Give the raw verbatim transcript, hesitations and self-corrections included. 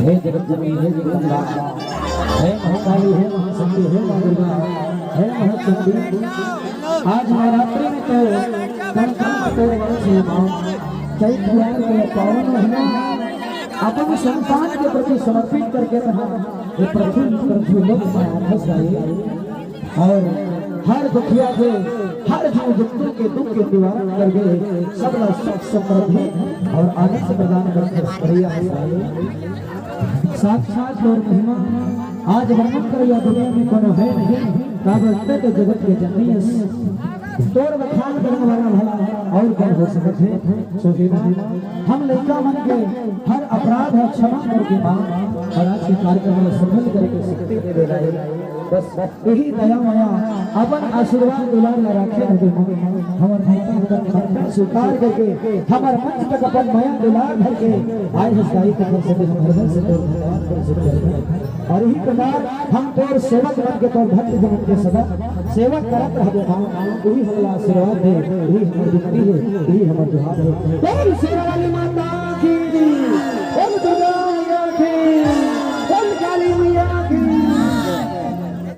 हे जगत जननी, हे जगदम्बा, हे महाकाली, हे महाशक्ति, हे माँ दुर्गा, हे महाचंडी, आज नवरात्रि में तो कण कण में तोर वास हे माँ। चैत कुआर के पावन महीना, अपन संतान के प्रति समर्पित करके रहा, ये पृथ्वी, पृथ्वी लोक में आनंद आए। और हर दुखिया के, हर जीव जंतु के दुख के निवारण करके सबला सुख समृद्धि और आनंद प्रदान करके बढ़िया है। साक्षात तोर महिमा आज वर्णन करइया दुनिया में कोनो हे नहीं, काबर ते तो जगत के जननी अस। तोर बखान करने वाला भला और कौन हो सकत हे? सो हे माँ, हम लइका मन के हर अपराध ह क्षमा करके माँ, और आज के कार्यक्रम ला सफल करे के शक्ति दे दे रहे। बस यही दया मया, अपन आशीर्वाद दुलार ला राखे रहे माँ। हमर माता हमर प्रार्थना स्वीकार करके हमर मंच तक अपन मया दुलार भर के आए हस दाई, तोर से हम हृदय से तोर धन्यवाद कर सकते हैं। और यही प्रकार हम तोर सेवक मन के, तोर भक्त जन के सदा सेवा करत रहबो माँ। तू ही हमला आशीर्वाद दे, तू ही हमर विनती हे, तू ही हमर जोहार हे। प्रेम से वाली माता